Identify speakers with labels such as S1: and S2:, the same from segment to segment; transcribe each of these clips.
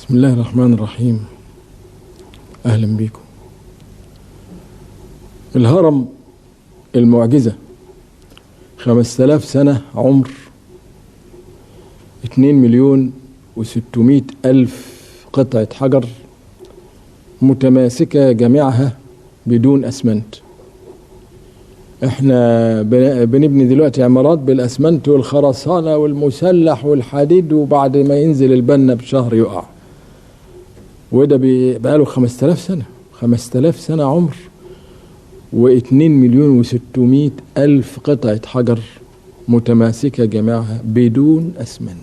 S1: بسم الله الرحمن الرحيم. أهلا بكم. الهرم المعجزة، 5000 سنة عمر، 2,600,000 قطعة حجر متماسكة جميعها بدون أسمنت. احنا بنبني دلوقتي عمارات بالأسمنت والخرسانة والمسلح والحديد، وبعد ما ينزل البنا بشهر يقع. وده بقاله 5000 سنة، 5000 سنة عمر، و2,600,000 قطعة حجر متماسكة جميعها بدون أسمنت.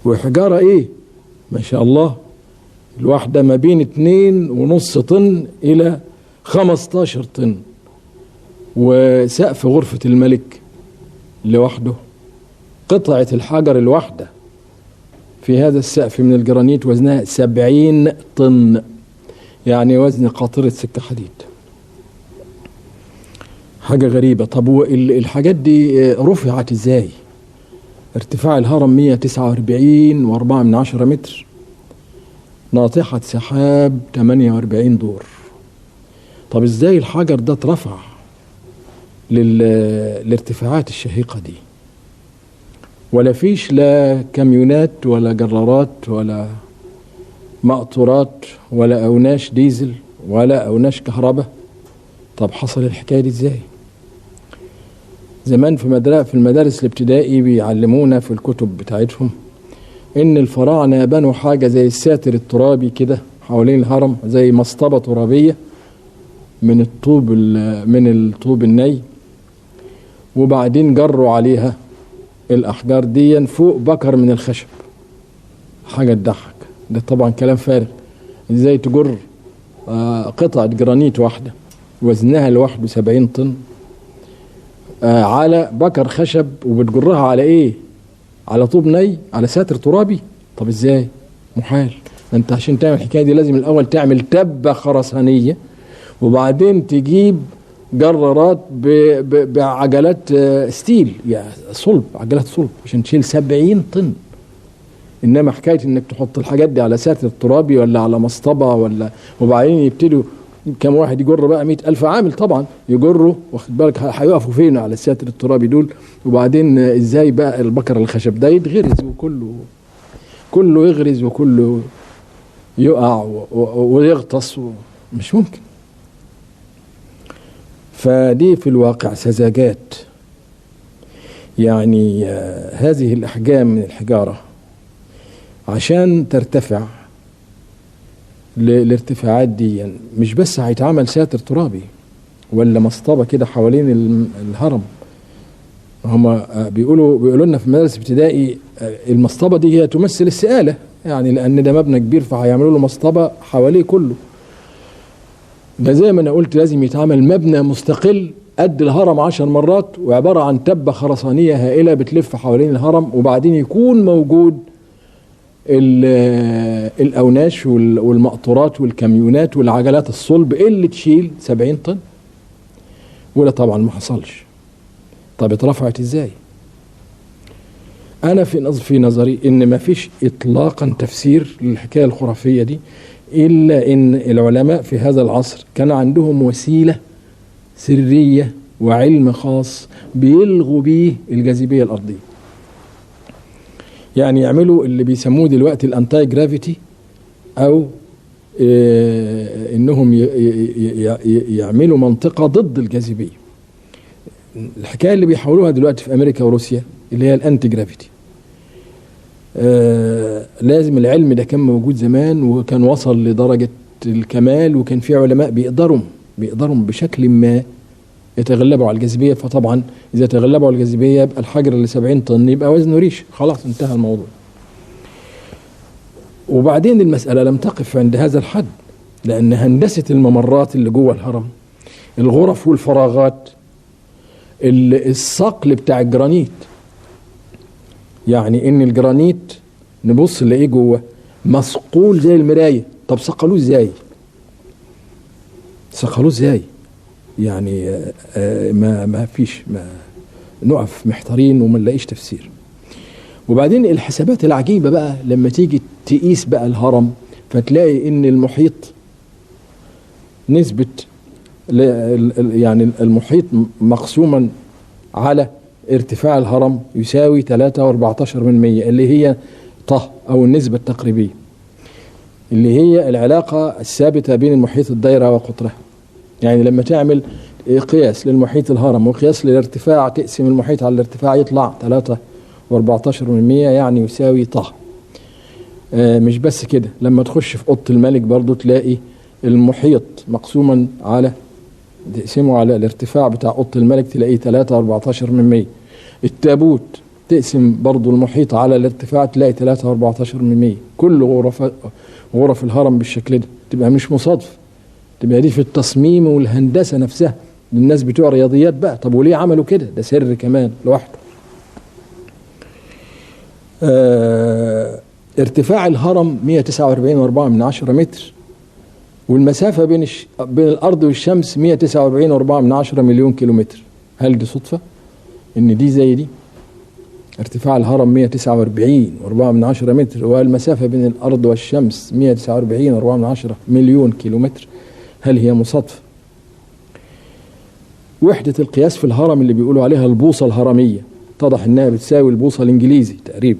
S1: وحجارة ايه ما شاء الله، الواحدة ما بين 2.5 طن إلى 15 طن. وسقف غرفة الملك لوحده، قطعة الحجر الواحدة في هذا السقف من الجرانيت وزنها 70 طن، يعني وزن قاطرة سكة حديد. حاجة غريبة. طب الحاجات دي رفعت ازاي؟ ارتفاع الهرم 149.4 متر، ناطحة سحاب 48 دور. طب ازاي الحجر ده اترفع للارتفاعات الشهيقة دي؟ ولا فيش لا كاميونات ولا جرارات ولا مقطورات ولا أوناش ديزل ولا أوناش كهرباء. طب حصل الحكاية دي ازاي؟ زمان في المدارس الابتدائي بيعلمونا في الكتب بتاعتهم ان الفراعنة بنوا حاجة زي الساتر الترابي كده حوالين الهرم، زي مصطبة ترابية من الطوب الني، وبعدين جروا عليها الأحجار دي فوق بكر من الخشب. حاجة تضحك، ده طبعا كلام فارغ. ازاي تجر قطعة جرانيت واحدة وزنها لوحده 70 طن على بكر خشب، وبتجرها على ايه؟ على طوب ني، على ساتر ترابي؟ طب ازاي؟ محال. انت عشان تعمل الحكاية دي لازم الاول تعمل تبة خرسانية، وبعدين تجيب جرارات بعجلات steel، يعني صلب، عجلات صلب، عشان تشيل 70 طن. انما حكاية انك تحط الحاجات دي على ساتر ترابي ولا على مصطبه ولا، وبعدين يبتدوا كم واحد يجر بقى، 100,000 عامل طبعا يجروا، واخد بالك، هيقفوا فين على الساتر الترابي دول؟ وبعدين ازاي بقى البكر الخشب ده يتغرز، وكله كله يغرز وكله يقع ويغطس، مش ممكن. فدي في الواقع سذاجات. يعني هذه الأحجام من الحجارة عشان ترتفع للارتفاعات دي، يعني مش بس هيتعمل ساتر ترابي ولا مصطبة كده حوالين الهرم. هما بيقولوا لنا في مدارس ابتدائي المصطبة دي هي تمثل السآلة، يعني لأن ده مبنى كبير فهيعملوا له مصطبة حواليه كله. ده زي ما انا قلت لازم يتعمل مبنى مستقل قد الهرم 10 مرات، وعبارة عن تبة خرسانية هائلة بتلف حوالين الهرم، وبعدين يكون موجود الأوناش والمقطورات والكاميونات والعجلات الصلب اللي تشيل 70 طن. ولا طبعا ما حصلش. طب اترفعت ازاي؟ انا في نظري ان ما فيش اطلاقا تفسير للحكاية الخرافية دي، إلا إن العلماء في هذا العصر كان عندهم وسيلة سرية وعلم خاص بيلغوا بيه الجاذبية الأرضية. يعني يعملوا اللي بيسموه دلوقتي ال anti-gravity، أو إنهم يعملوا منطقة ضد الجاذبية. الحكاية اللي بيحاولوها دلوقتي في أمريكا وروسيا اللي هي ال anti-gravity. لازم العلم ده كان موجود زمان، وكان وصل لدرجة الكمال، وكان في علماء بيقدروا بشكل ما يتغلبوا على الجاذبية. فطبعا إذا تغلبوا على الجاذبية يبقى الحجر اللي 70 طن يبقى وزنه ريش، خلاص انتهى الموضوع. وبعدين المسألة لم تقف عند هذا الحد، لأن هندسة الممرات اللي جوه الهرم، الغرف والفراغات، الصقل بتاع الجرانيت، يعني ان الجرانيت نبص نلاقيه جوه مصقول زي المراية. طب صقلوه ازاي؟ صقلوه ازاي؟ يعني ما فيش، ما نقف محتارين وما نلاقيش تفسير. وبعدين الحسابات العجيبة بقى لما تيجي تقيس بقى الهرم، فتلاقي ان المحيط نسبة يعني المحيط مقسوما على ارتفاع الهرم يساوي 3.14%، اللي هي طه أو النسبة التقريبية، اللي هي العلاقة الثابتة بين المحيط الدايرة وقطرها. يعني لما تعمل قياس للمحيط الهرم وقياس للارتفاع، تقسم المحيط على الارتفاع يطلع 3.14%، يعني يساوي طه. مش بس كده، لما تخش في أوضة الملك برضو تلاقي المحيط مقسوما على، تقسمه على الارتفاع بتاع أوضة الملك تلاقيه 3.14%. التابوت تقسم برضو المحيط على الارتفاع تلاقي 3.14%. كل غرف الهرم بالشكل ده، تبقى مش مصادفة، تبقى دي في التصميم والهندسة نفسها. الناس بتوع رياضيات بقى، طب وليه عملوا كده؟ ده سر كمان لوحده. ارتفاع الهرم 149.4 متر، والمسافة بين الأرض والشمس 149.4 مليون كيلومتر. هل دي صدفة إن دي زي دي؟ ارتفاع الهرم 149.4 متر، والمسافة بين الأرض والشمس 149.4 مليون كيلومتر. هل هي مصادفة؟ وحدة القياس في الهرم اللي بيقولوا عليها البوصة الهرمية، اتضح إنها بتساوي البوصة الإنجليزي تقريبا.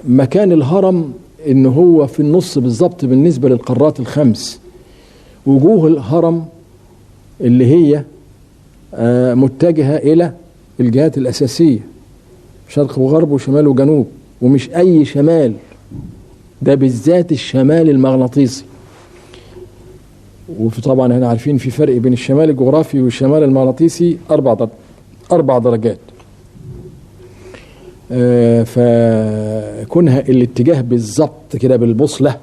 S1: مكان الهرم إن هو في النص بالظبط بالنسبة للقارات الخمس. وجوه الهرم اللي هي متجهة إلى الجهات الأساسية، شرق وغرب وشمال وجنوب، ومش أي شمال، ده بالذات الشمال المغناطيسي. وطبعا احنا عارفين في فرق بين الشمال الجغرافي والشمال المغناطيسي 4 درجات. فكونها الاتجاه بالظبط كده بالبوصلة،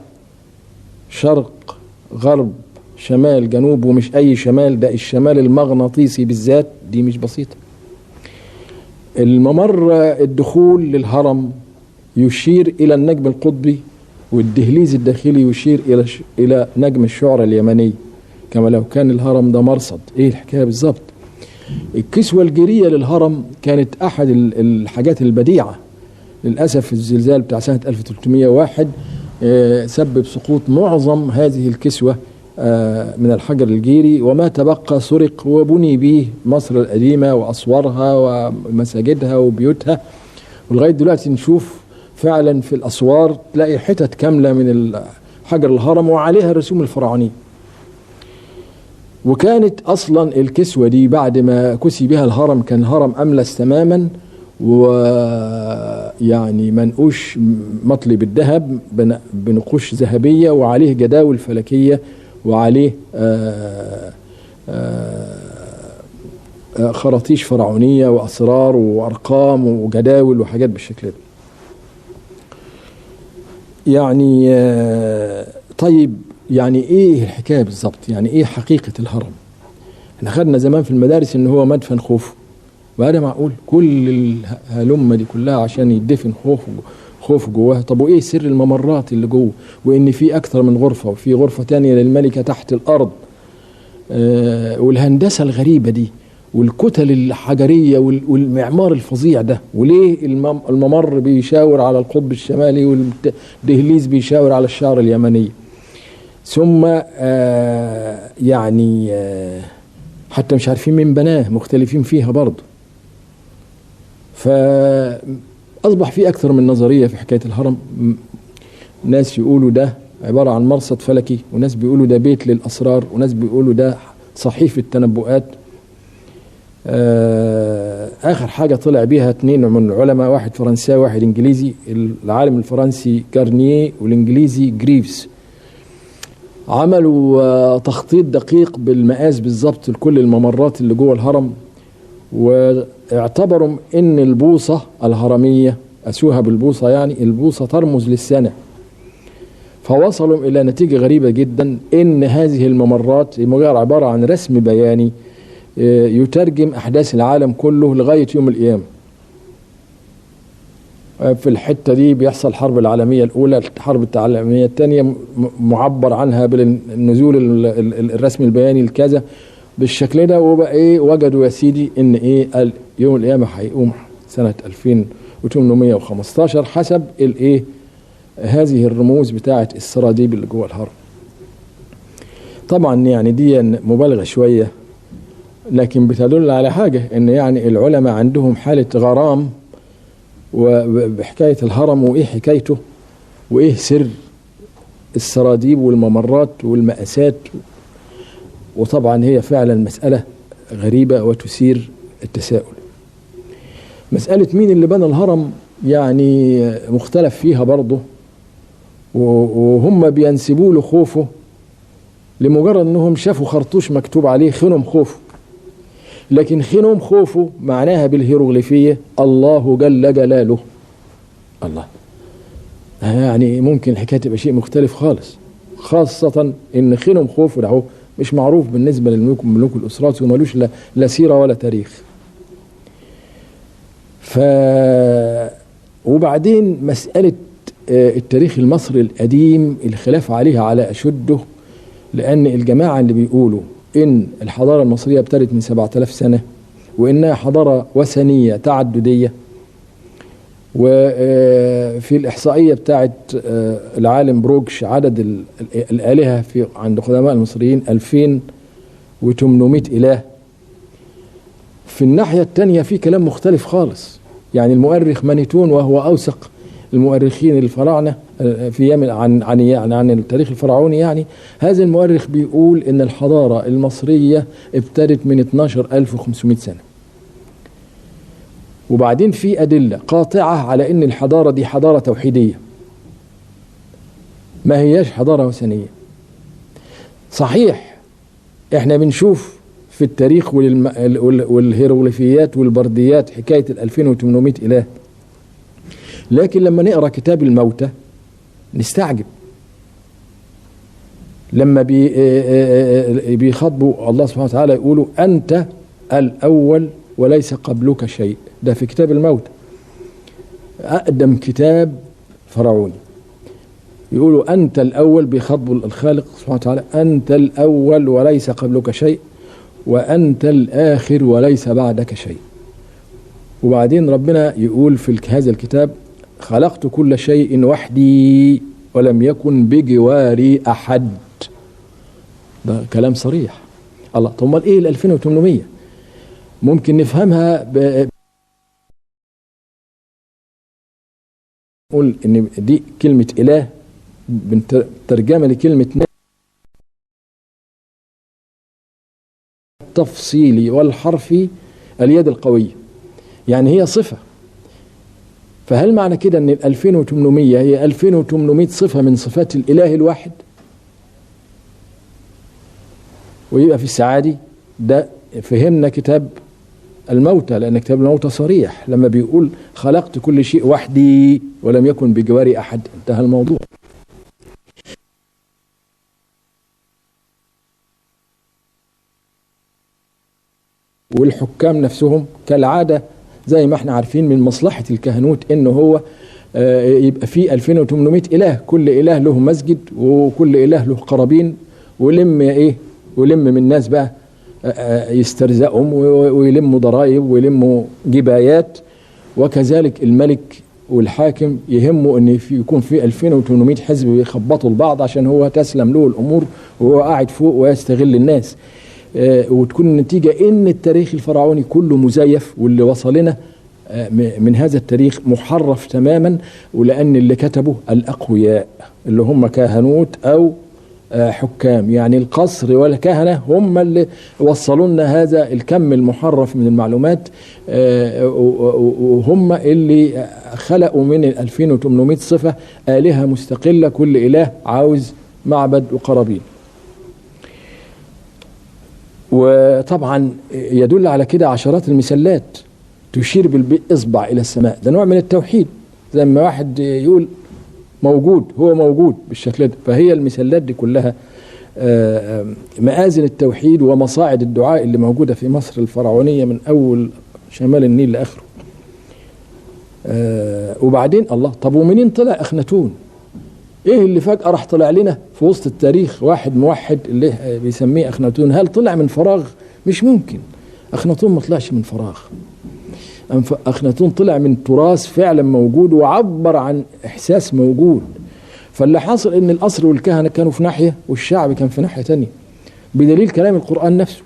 S1: شرق غرب شمال جنوب، ومش أي شمال، ده الشمال المغناطيسي بالذات، دي مش بسيطة. الممر الدخول للهرم يشير إلى النجم القطبي، والدهليز الداخلي يشير إلى نجم الشعرى اليمني، كما لو كان الهرم ده مرصد. إيه الحكاية بالظبط؟ الكسوة الجيرية للهرم كانت أحد الحاجات البديعة. للأسف الزلزال بتاع سنة 1301 سبب سقوط معظم هذه الكسوة من الحجر الجيري، وما تبقى سرق وبني به مصر القديمة وأسوارها ومساجدها وبيوتها. ولغاية دلوقتي نشوف فعلا في الأسوار تلاقي حتت كاملة من حجر الهرم وعليها الرسوم الفرعونية. وكانت أصلا الكسوة دي بعد ما كسي بها الهرم كان الهرم أملس تماما، ويعني منقوش مطلي بالذهب بنقوش ذهبية، وعليه جداول فلكية، وعليه خراطيش فرعونية وأسرار وأرقام وجداول وحاجات بالشكل ده. يعني طيب، يعني ايه الحكاية بالظبط؟ يعني ايه حقيقة الهرم؟ احنا خدنا زمان في المدارس ان هو مدفن خوفو، وهذا معقول كل الهلمة دي كلها عشان يدفن خوف جواها؟ طب وايه سر الممرات اللي جوه، وان في اكثر من غرفة، وفي غرفة تانية للملكة تحت الارض، والهندسة الغريبة دي، والكتل الحجرية، والمعمار الفظيع ده، وليه الممر بيشاور على القطب الشمالي والدهليز بيشاور على الشعر اليمنية؟ ثم يعني حتى مش عارفين مين بناه، مختلفين فيها برضه. فأصبح في أكثر من نظرية في حكاية الهرم. ناس يقولوا ده عبارة عن مرصد فلكي، وناس بيقولوا ده بيت للأسرار، وناس بيقولوا ده صحيفة تنبؤات. آخر حاجة طلع بيها 2 من العلماء، واحد فرنساوي واحد إنجليزي، العالم الفرنسي كارنيه والإنجليزي جريفز، عملوا تخطيط دقيق بالمقاس بالظبط لكل الممرات اللي جوه الهرم، واعتبروا ان البوصة الهرمية، قاسوها بالبوصة، يعني البوصة ترمز للسنة. فوصلوا إلى نتيجة غريبة جدا، إن هذه الممرات مجرد عبارة عن رسم بياني يترجم أحداث العالم كله لغاية يوم القيامة. في الحتة دي بيحصل الحرب العالمية الأولى، الحرب العالمية الثانية معبر عنها بالنزول الرسم البياني الكذا بالشكل ده. وبقى إيه، وجدوا يا سيدي إن إيه، يوم القيامة هيقوم سنة 2815 حسب الايه هذه الرموز بتاعة السراديب اللي جوه الهرم. طبعا يعني دي مبالغة شوية، لكن بتدل على حاجة، ان يعني العلماء عندهم حالة غرام وبحكاية الهرم وايه حكايته وايه سر السراديب والممرات والمأسات. وطبعا هي فعلا مسألة غريبة وتثير التساؤل. مسألة مين اللي بنى الهرم يعني مختلف فيها برضه، وهم بينسبوا له خوفه لمجرد انهم شافوا خرطوش مكتوب عليه خنم خوفه، لكن خنم خوفه معناها بالهيروغليفية الله جل جلاله. الله، يعني ممكن الحكاية تبقى شيء مختلف خالص، خاصة ان خنم خوفه ده مش معروف بالنسبة للملوك ملوك الأسرات، ومالوش لا سيرة ولا تاريخ. وبعدين مسألة التاريخ المصري القديم الخلاف عليها على أشده، لأن الجماعة اللي بيقولوا إن الحضارة المصرية ابتدت من 7000 سنة وإنها حضارة وثنية تعددية، وفي الإحصائية بتاعت العالم بروكش عدد الآلهة في عند قدماء المصريين 2800 إله. في الناحية التانية في كلام مختلف خالص، يعني المؤرخ مانيتون وهو أوثق المؤرخين الفراعنة في يمن عن عن يعني عن التاريخ الفرعوني، يعني هذا المؤرخ بيقول إن الحضارة المصرية ابتدت من 12500 سنة. وبعدين في أدلة قاطعة على إن الحضارة دي حضارة توحيدية، ما هياش حضارة وثنية. صحيح احنا بنشوف في التاريخ والهيروغليفيات والبرديات حكاية 2800 إله، لكن لما نقرأ كتاب الموتى نستعجب لما بيخاطبوا الله سبحانه وتعالى يقولوا أنت الأول وليس قبلك شيء. ده في كتاب الموتى، أقدم كتاب فرعوني. يقولوا أنت الأول، بيخاطبوا الخالق سبحانه وتعالى، أنت الأول وليس قبلك شيء، وأنت الآخر وليس بعدك شيء. وبعدين ربنا يقول في هذا الكتاب خلقت كل شيء وحدي ولم يكن بجواري أحد. ده كلام صريح. الله، طب امال إيه ال 2800؟ ممكن نفهمها نقول إن دي كلمة إله ترجمة لكلمة التفصيلي والحرفي اليد القوية، يعني هي صفة. فهل معنى كده ان 2800 هي 2800 صفة من صفات الإله الواحد؟ ويبقى في السعادي ده فهمنا كتاب الموتى، لأن كتاب الموتى صريح لما بيقول خلقت كل شيء وحدي ولم يكن بجواري أحد، انتهى الموضوع. والحكام نفسهم كالعادة زي ما احنا عارفين من مصلحة الكهنوت انه هو يبقى فيه 2800 إله، كل إله له مسجد وكل إله له قرابين، ولم ايه ولم من الناس بقى يسترزقهم ويلموا ضرائب ويلموا جبايات. وكذلك الملك والحاكم يهمه ان يكون في 2800 حزب بيخبطوا البعض عشان هو تسلم له الامور وهو قاعد فوق ويستغل الناس. وتكون النتيجة ان التاريخ الفرعوني كله مزيف، واللي وصلنا من هذا التاريخ محرف تماما، ولأن اللي كتبه الأقوياء اللي هم كهنوت أو حكام، يعني القصر والكهنة هم اللي وصلوا لنا هذا الكم المحرف من المعلومات، وهم اللي خلقوا من 2800 صفة آلهة مستقلة، كل إله عاوز معبد وقرابين. وطبعا يدل على كده عشرات المثلات تشير بالإصبع إلى السماء، ده نوع من التوحيد، زي ما واحد يقول موجود هو موجود بالشكل ده. فهي المثلات دي كلها مآذن التوحيد ومصاعد الدعاء اللي موجودة في مصر الفرعونية من أول شمال النيل لآخره. وبعدين الله، طب ومنين طلع أخناتون؟ إيه اللي فجأة راح طلع لنا في وسط التاريخ واحد موحد اللي بيسميه أخناتون؟ هل طلع من فراغ؟ مش ممكن، أخناتون ما طلعش من فراغ. أخناتون طلع من تراث فعلا موجود وعبر عن إحساس موجود. فاللي حصل إن القصر والكهنة كانوا في ناحية والشعب كان في ناحية تانية، بدليل كلام القرآن نفسه.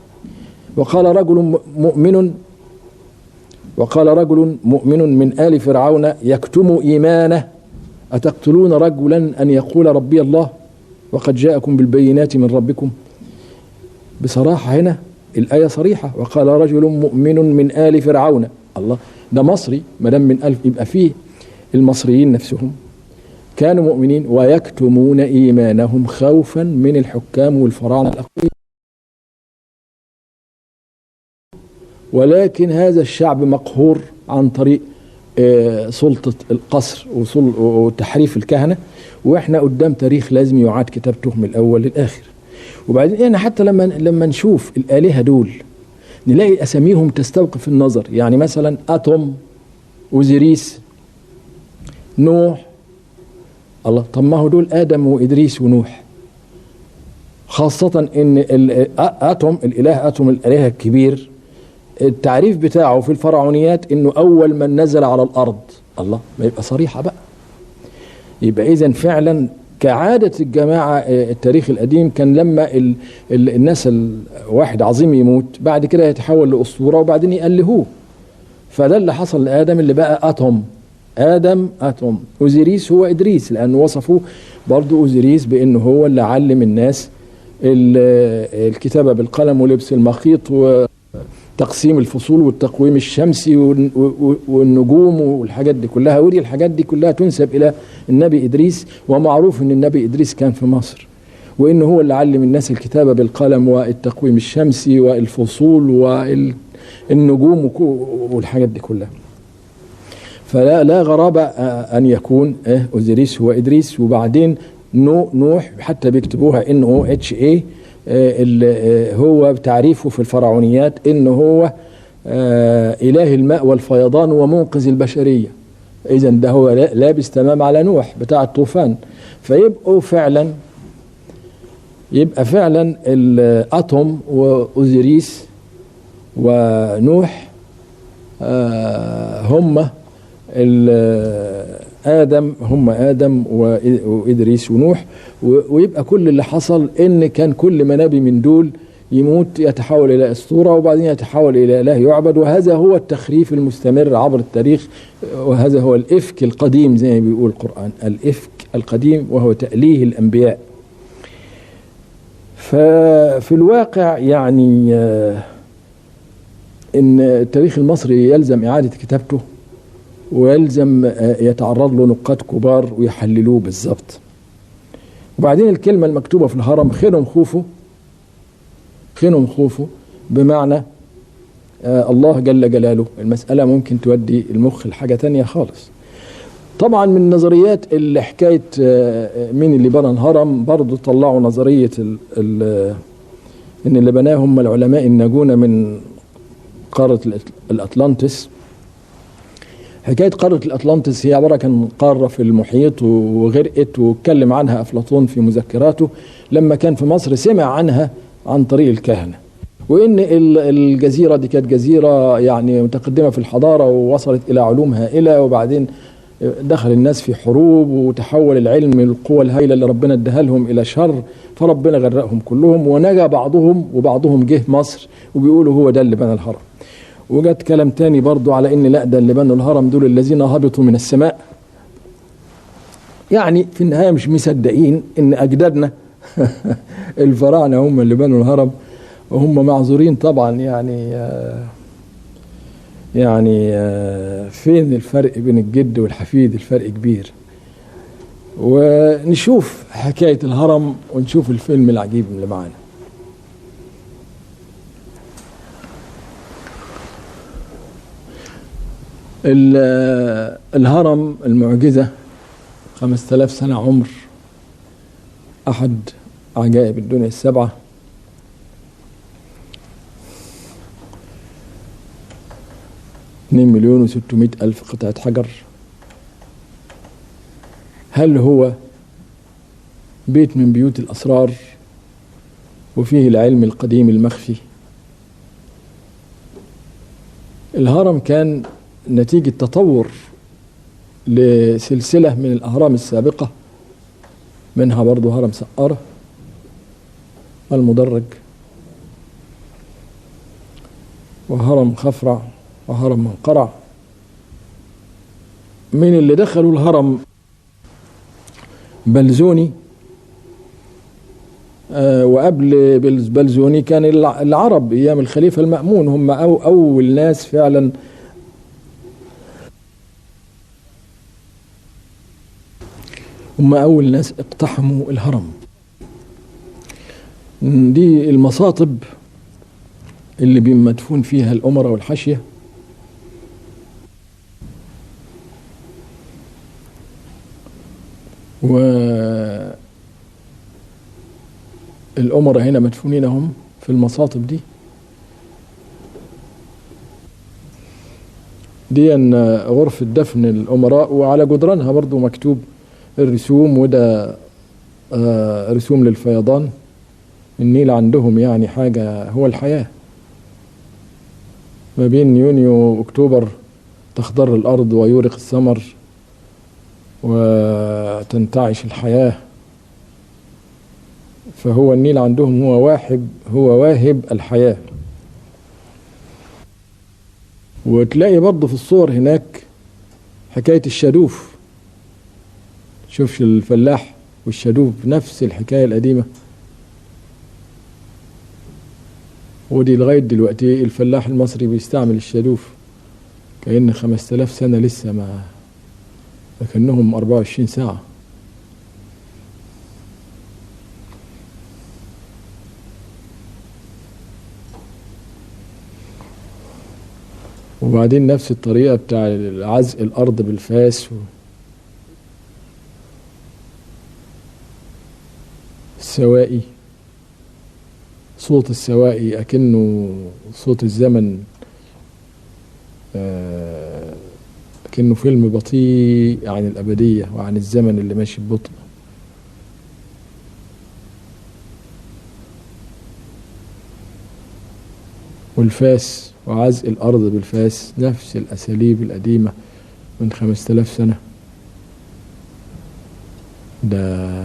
S1: وقال رجل مؤمن، وقال رجل مؤمن من آل فرعون يكتم إيمانه أتقتلون رجلا أن يقول ربي الله وقد جاءكم بالبينات من ربكم. بصراحة هنا الآية صريحة، وقال رجل مؤمن من آل فرعون. الله، ده مصري، ما دام من ألف يبقى فيه المصريين نفسهم كانوا مؤمنين ويكتمون إيمانهم خوفا من الحكام والفراعنة الأقوياء. ولكن هذا الشعب مقهور عن طريق سلطة القصر وتحريف الكهنة، وإحنا قدام تاريخ لازم يعاد كتابته من الأول للآخر. وبعدين إحنا حتى لما نشوف الآلهة دول نلاقي أساميهم تستوقف النظر، يعني مثلا أتوم، أوزيريس، نوح. الله، طب ما هو دول آدم وإدريس ونوح. خاصة إن أتوم، الإله أتوم، الإله الكبير، التعريف بتاعه في الفرعونيات إنه أول من نزل على الأرض. الله، ما يبقى صريحة بقى. يبقى إذن فعلا كعادة الجماعة التاريخ القديم كان لما الناس الواحد عظيم يموت بعد كده يتحول لأسطورة وبعدين يألهوه. فده اللي حصل لآدم اللي بقى أتوم، آدم أتوم. أوزيريس هو إدريس، لأنه وصفوه برضو أوزيريس بأنه هو اللي علم الناس الكتابة بالقلم ولبس المخيط وتقسيم الفصول والتقويم الشمسي والنجوم والحاجات دي كلها. ودي الحاجات دي كلها تنسب إلى النبي إدريس، ومعروف أن النبي إدريس كان في مصر، وإنه هو اللي علم الناس الكتابة بالقلم والتقويم الشمسي والفصول والنجوم والحاجات دي كلها. فلا لا غرابة أن يكون أوزيريس هو إدريس. وبعدين نوح حتى بيكتبوها NOHA، هو تعريفه في الفرعونيات إنه هو إله الماء والفيضان ومنقذ البشرية. إذن ده هو لابس تمام على نوح بتاع الطوفان. فيبقوا فعلا، يبقى فعلا الأتوم وأوزيريس ونوح هم آدم، هم آدم وإدريس ونوح. ويبقى كل اللي حصل إن كان كل ما نبي من دول يموت يتحول إلى أسطورة وبعدين يتحول إلى إله يعبد. وهذا هو التخريف المستمر عبر التاريخ، وهذا هو الإفك القديم زي ما بيقول القرآن، الإفك القديم وهو تأليه الأنبياء. ففي الواقع يعني إن التاريخ المصري يلزم إعادة كتابته، ويلزم يتعرض له نقاد كبار ويحللوه بالظبط. وبعدين الكلمة المكتوبة في الهرم خيرهم خوفه، خيرهم خوفه، بمعنى الله جل جلاله. المسألة ممكن تودي المخ لحاجة تانية خالص. طبعا من نظريات اللي حكاية مين اللي بنى الهرم، برضو طلعوا نظرية إن اللي بناه هم العلماء الناجون من قارة الأطلانتس. حكاية قارة الأطلانتس هي عبارة عن قارة في المحيط وغرقت، واتكلم عنها أفلاطون في مذكراته لما كان في مصر، سمع عنها عن طريق الكهنة، وإن الجزيرة دي كانت جزيرة يعني متقدمة في الحضارة ووصلت إلى علوم هائلة، وبعدين دخل الناس في حروب وتحول العلم القوة الهائلة اللي ربنا اداها لهم إلى شر، فربنا غرقهم كلهم ونجا بعضهم، وبعضهم جه مصر وبيقولوا هو ده اللي بنى الهرم. وجت كلام تاني برضو على إن لا، ده اللي بنوا الهرم دول الذين هبطوا من السماء. يعني في النهاية مش مصدقين إن أجدادنا الفراعنة هم اللي بنوا الهرم، وهم معذورين طبعا. يعني فين الفرق بين الجد والحفيد؟ الفرق كبير. ونشوف حكاية الهرم ونشوف الفيلم العجيب اللي معانا. الهرم المعجزة، 5000 سنة عمر، أحد عجائب الدنيا السبعة. 2,600,000 قطعة حجر. هل هو بيت من بيوت الأسرار وفيه العلم القديم المخفي؟ الهرم كان نتيجة تطور لسلسلة من الأهرام السابقة، منها برضو هرم سقارة المدرج، وهرم خفرع، وهرم منقرع. من اللي دخلوا الهرم بلزوني، وقبل بلزوني كان العرب أيام الخليفة المأمون، هم أول ناس فعلا اقتحموا الهرم. دي المصاطب اللي بيمدفون فيها الأمراء والحاشية. والأمراء هنا مدفونين هم في المصاطب دي. دي غرفة دفن الأمراء، وعلى جدرانها برضو مكتوب الرسوم، وده رسوم للفيضان. النيل عندهم يعني حاجة، هو الحياة. ما بين يونيو وأكتوبر تخضر الأرض ويورق الثمر وتنتعش الحياة، فهو النيل عندهم هو واهب الحياة. وتلاقي برضه في الصور هناك حكاية الشادوف، شوف الفلاح والشادوف نفس الحكاية القديمة، ودي لغاية دلوقتي الفلاح المصري بيستعمل الشادوف كأن 5000 سنة لسه، ما لكنهم 24 ساعة. وبعدين نفس الطريقة بتاع عزق الأرض بالفاس السوائي، صوت السوائي أكنه صوت الزمن، أكنه فيلم بطيء عن الأبدية وعن الزمن اللي ماشي ببطء. والفاس وعزق الأرض بالفاس نفس الأساليب القديمة من 5000 سنة. ده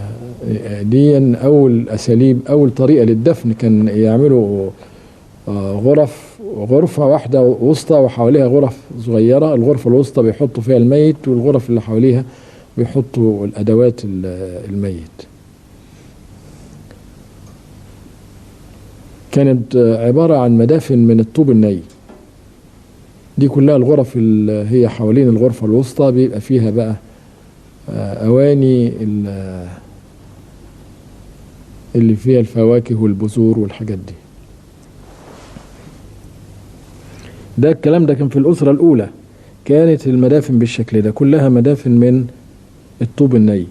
S1: دي أول أساليب، أول طريقة للدفن كان يعملوا غرف، غرفة واحدة وسطى وحواليها غرف صغيرة. الغرفة الوسطى بيحطوا فيها الميت، والغرف اللي حواليها بيحطوا الأدوات الميت. كانت عبارة عن مدافن من الطوب الني. دي كلها الغرف اللي هي حوالين الغرفة الوسطى بيبقى فيها بقى أواني اللي فيها الفواكه والبذور والحاجات دي. ده الكلام ده كان في الأسرة الأولى، كانت المدافن بالشكل ده، كلها مدافن من الطوب الني.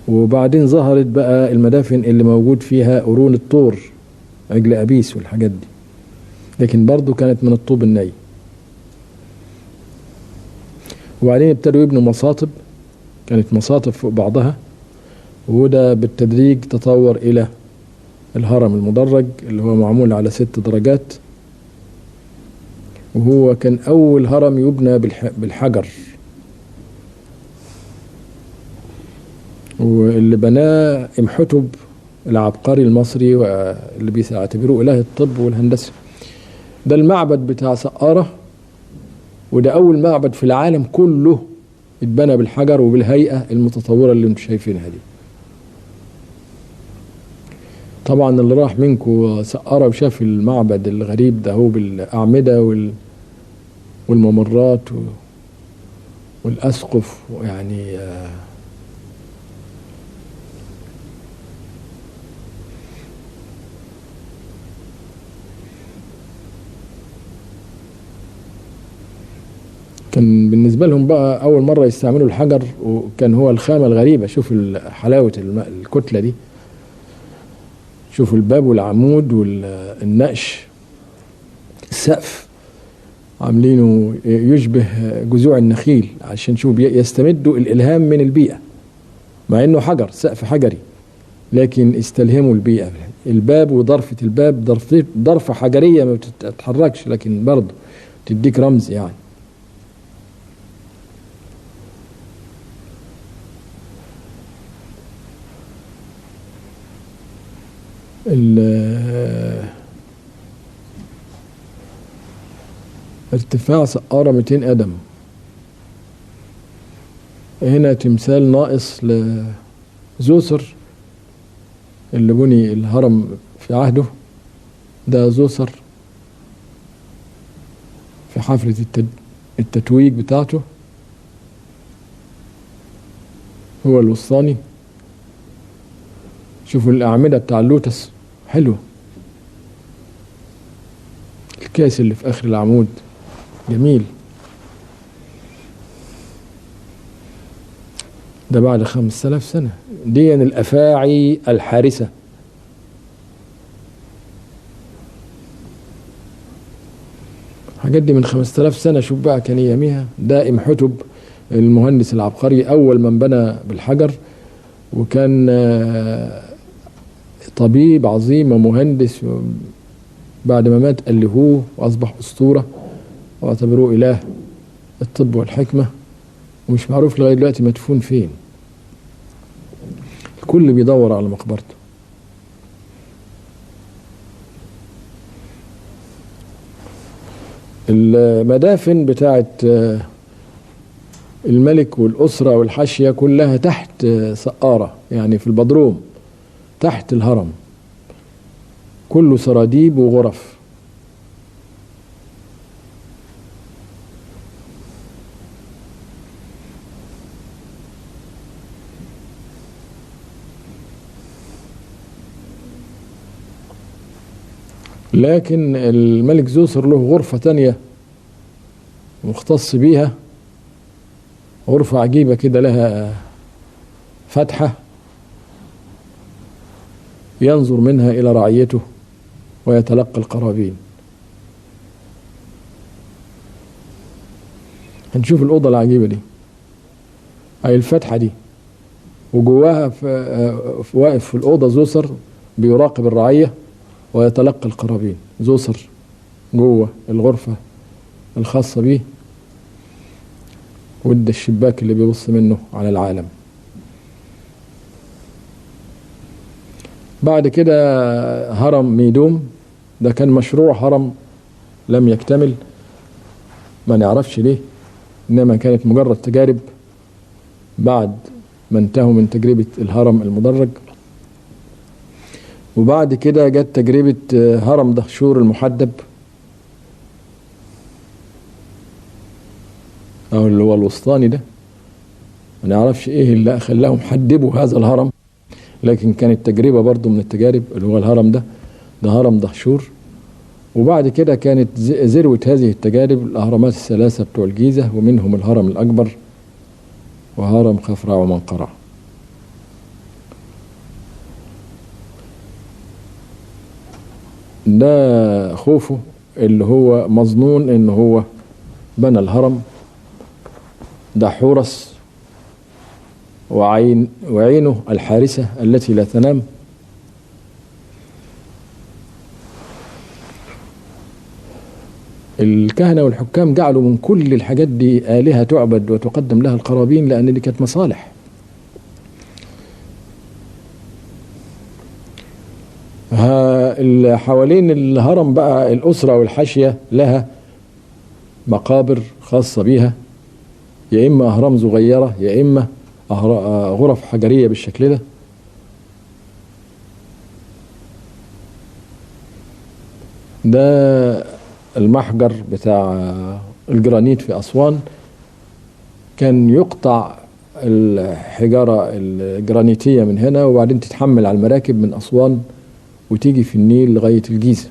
S1: وبعدين ظهرت بقى المدافن اللي موجود فيها قرون الطور، عجل أبيس والحاجات دي، لكن برضو كانت من الطوب الني. وبعدين ابتدوا يبنوا مصاطب، كانت مصاطب فوق بعضها، وده بالتدريج تطور إلى الهرم المدرج اللي هو معمول على 6 درجات، وهو كان أول هرم يبنى بالحجر، واللي بناه إمحتب العبقري المصري واللي بيعتبروه إله الطب والهندسة. ده المعبد بتاع سقارة، وده أول معبد في العالم كله اتبنى بالحجر وبالهيئة المتطورة اللي انتم شايفينها دي. طبعا اللي راح منكم سقارة وشاف المعبد الغريب ده هو بالأعمدة والممرات والأسقف، يعني كان بالنسبة لهم بقى أول مرة يستعملوا الحجر، وكان هو الخامة الغريبة. شوف حلاوة الكتلة دي، شوفوا الباب والعمود والنقش، السقف عاملينه يشبه جذوع النخيل، عشان شوف يستمدوا الإلهام من البيئة، مع إنه حجر، سقف حجري، لكن استلهموا البيئة. الباب وضرفة الباب ضرفة حجرية ما بتتحركش، لكن برضه تديك رمز يعني. ارتفاع سقارة 200 قدم. هنا تمثال ناقص لزوسر اللي بني الهرم في عهده، ده زوسر في حفلة التتويج بتاعته، هو الوسطاني. شوفوا الأعمدة بتاع اللوتس حلوة، الكاس اللي في آخر العمود جميل. ده بعد 5000 سنة. دي الأفاعي الحارسة. الحاجات دي من 5000 سنة، شوف بقى كان اياميها. ده امحتب المهندس العبقري، أول من بنى بالحجر، وكان طبيب عظيم ومهندس. بعد ما مات ألهوه وأصبح أسطورة واعتبروه إله الطب والحكمة، ومش معروف لغاية دلوقتي مدفون فين. الكل بيدور على مقبرته. المدافن بتاعت الملك والأسرة والحاشية كلها تحت سقارة، يعني في البدروم تحت الهرم، كله سراديب وغرف. لكن الملك زوسر له غرفة تانية مختص بيها، غرفة عجيبة كده لها فتحة ينظر منها إلى رعيته ويتلقى القرابين. هنشوف الأوضة العجيبة دي، هاي الفتحة دي، وجواها واقف في الأوضة زوسر بيراقب الرعية ويتلقى القرابين. زوسر جوه الغرفة الخاصة بيه، وده الشباك اللي بيبص منه على العالم. بعد كده هرم ميدوم، ده كان مشروع هرم لم يكتمل، ما نعرفش ليه، إنما كانت مجرد تجارب بعد ما انتهوا من تجربة الهرم المدرج. وبعد كده جت تجربة هرم دهشور المحدب، أو اللي هو الوسطاني ده، ما نعرفش إيه اللي خلاهم حدبوا هذا الهرم، لكن كانت تجربة برضو من التجارب اللي هو الهرم ده، ده هرم دهشور. وبعد كده كانت ذروة هذه التجارب الأهرامات الثلاثة بتوع الجيزة، ومنهم الهرم الأكبر وهرم خفرع ومنقرع. ده خوفه اللي هو مظنون ان هو بنى الهرم. ده حورس وعينه الحارسة التي لا تنام. الكهنة والحكام جعلوا من كل الحاجات دي آلهة تعبد وتقدم لها القرابين، لأن دي كانت مصالح. حوالين الهرم بقى الأسرة والحاشية لها مقابر خاصة بيها، يا إما أهرام صغيرة يا إما غرف حجرية بالشكل ده. ده المحجر بتاع الجرانيت في أسوان، كان يقطع الحجارة الجرانيتية من هنا وبعدين تتحمل على المراكب من أسوان وتيجي في النيل لغاية الجيزة.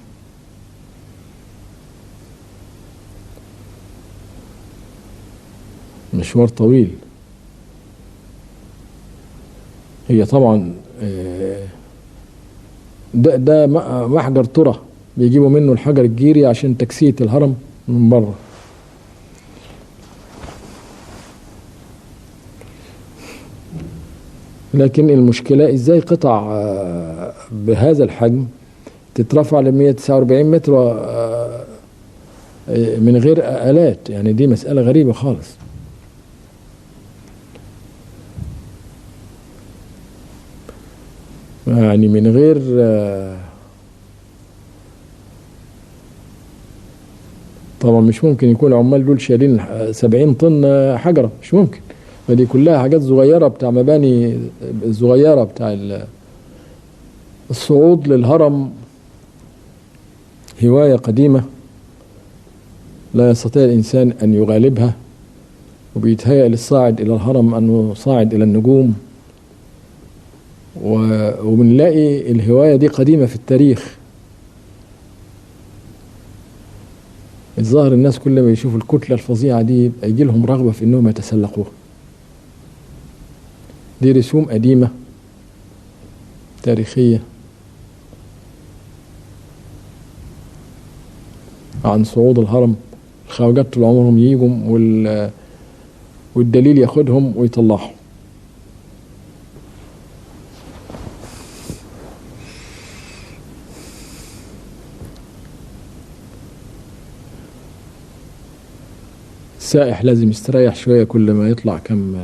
S1: مشوار طويل. هي طبعا ده محجر ترى بيجيبوا منه الحجر الجيري عشان تكسية الهرم من بره. لكن المشكلة ازاي قطع بهذا الحجم تترفع ل 149 متر من غير آلات، يعني دي مسألة غريبة خالص. يعني من غير طبعا مش ممكن يكون العمال دول شايلين 70 طن حجرة، مش ممكن. فدي كلها حاجات صغيرة بتاع مباني صغيرة بتاع الصعود للهرم. هواية قديمة لا يستطيع الإنسان أن يغالبها، وبيتهيأ للصاعد إلى الهرم أنه صاعد إلى النجوم. وبنلاقي الهواية دي قديمة في التاريخ. الظاهر الناس كل ما يشوفوا الكتلة الفظيعة دي يجي لهم رغبة في أنهم يتسلقوها. دي رسوم قديمة تاريخية عن صعود الهرم. الخواجات طول عمرهم يجوا والدليل ياخدهم ويطلعهم. السائح لازم يستريح شوية كل ما يطلع كم.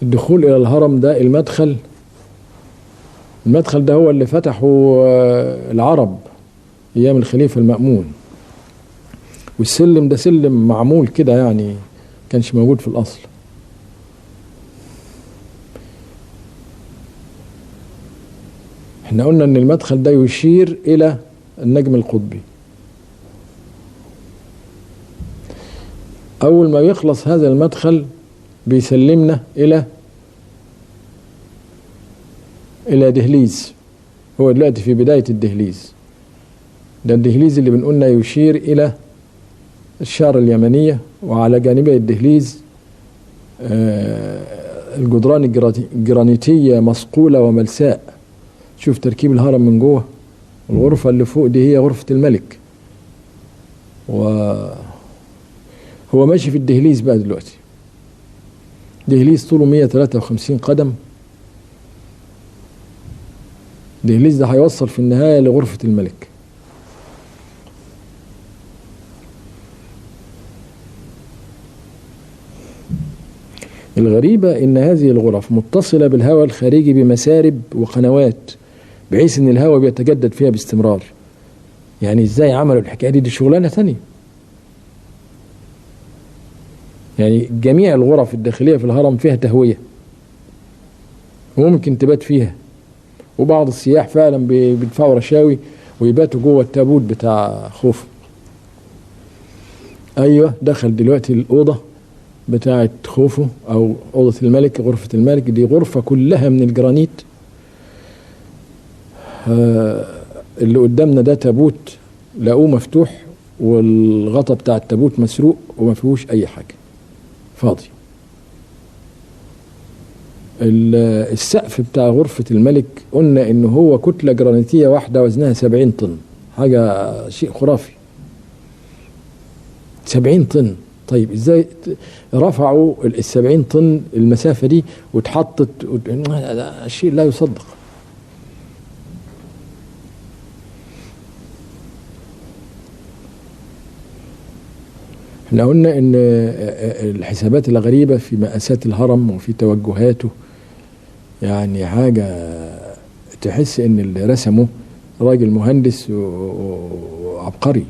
S1: الدخول إلى الهرم ده المدخل، المدخل ده هو اللي فتحه العرب أيام الخليفة المأمون. والسلم ده سلم معمول كده، يعني كانش موجود في الأصل. احنا قلنا ان المدخل ده يشير إلى النجم القطبي. أول ما يخلص هذا المدخل بيسلمنا إلى دهليز. هو دلوقتي في بداية الدهليز ده، الدهليز اللي بنقولنا يشير إلى الشارة اليمنية، وعلى جانبي الدهليز الجدران الجرانيتية مصقولة وملساء. شوف تركيب الهرم من جوه. الغرفة اللي فوق دي هي غرفة الملك، وهو ماشي في الدهليز بقى دلوقتي. دهليز طوله 153 قدم. الدهليز ده هيوصل في النهاية لغرفة الملك. الغريبة إن هذه الغرف متصلة بالهواء الخارجي بمسارب وقنوات، بحيث إن الهواء بيتجدد فيها باستمرار. يعني إزاي عملوا الحكاية دي؟ دي شغلانة تانية. يعني جميع الغرف الداخلية في الهرم فيها تهوية وممكن تبات فيها، وبعض السياح فعلا بيدفعوا رشاوي ويباتوا جوه التابوت بتاع خوفو. أيوة، دخل دلوقتي الأوضة بتاعت خوفو أو أوضة الملك، غرفة الملك. دي غرفة كلها من الجرانيت. اللي قدامنا ده تابوت لقوه مفتوح، والغطا بتاع التابوت مسروق وما فيهوش أي حاجة، فاضي. السقف بتاع غرفة الملك قلنا إن هو كتلة جرانيتية واحدة وزنها 70 طن، حاجة شيء خرافي. 70 طن. طيب ازاي رفعوا ال70 طن المسافة دي واتحطت؟ شيء لا يصدق. احنا قلنا ان الحسابات الغريبة في مقاسات الهرم وفي توجهاته، يعني حاجة تحس ان اللي رسمه راجل مهندس وعبقري.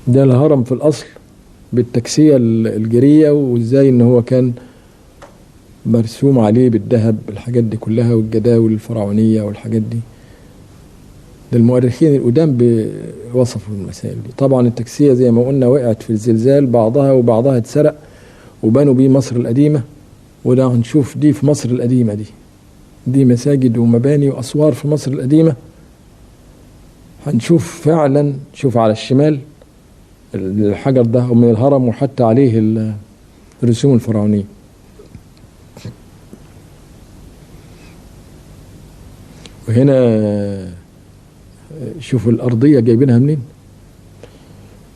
S1: ده الهرم في الأصل بالتكسية الجرية، وازاي ان هو كان مرسوم عليه بالذهب، الحاجات دي كلها، والجداول الفرعونية والحاجات دي. ده المؤرخين القدام بوصفوا المسائل دي. طبعا التكسية زي ما قلنا وقعت في الزلزال بعضها، وبعضها اتسرق وبنوا بيه مصر القديمة. وده هنشوف دي في مصر القديمة، دي مساجد ومباني وأسوار في مصر القديمة. هنشوف فعلا، شوف على الشمال الحجر ده من الهرم وحتى عليه الرسوم الفرعونية. وهنا شوفوا الأرضية جايبينها منين.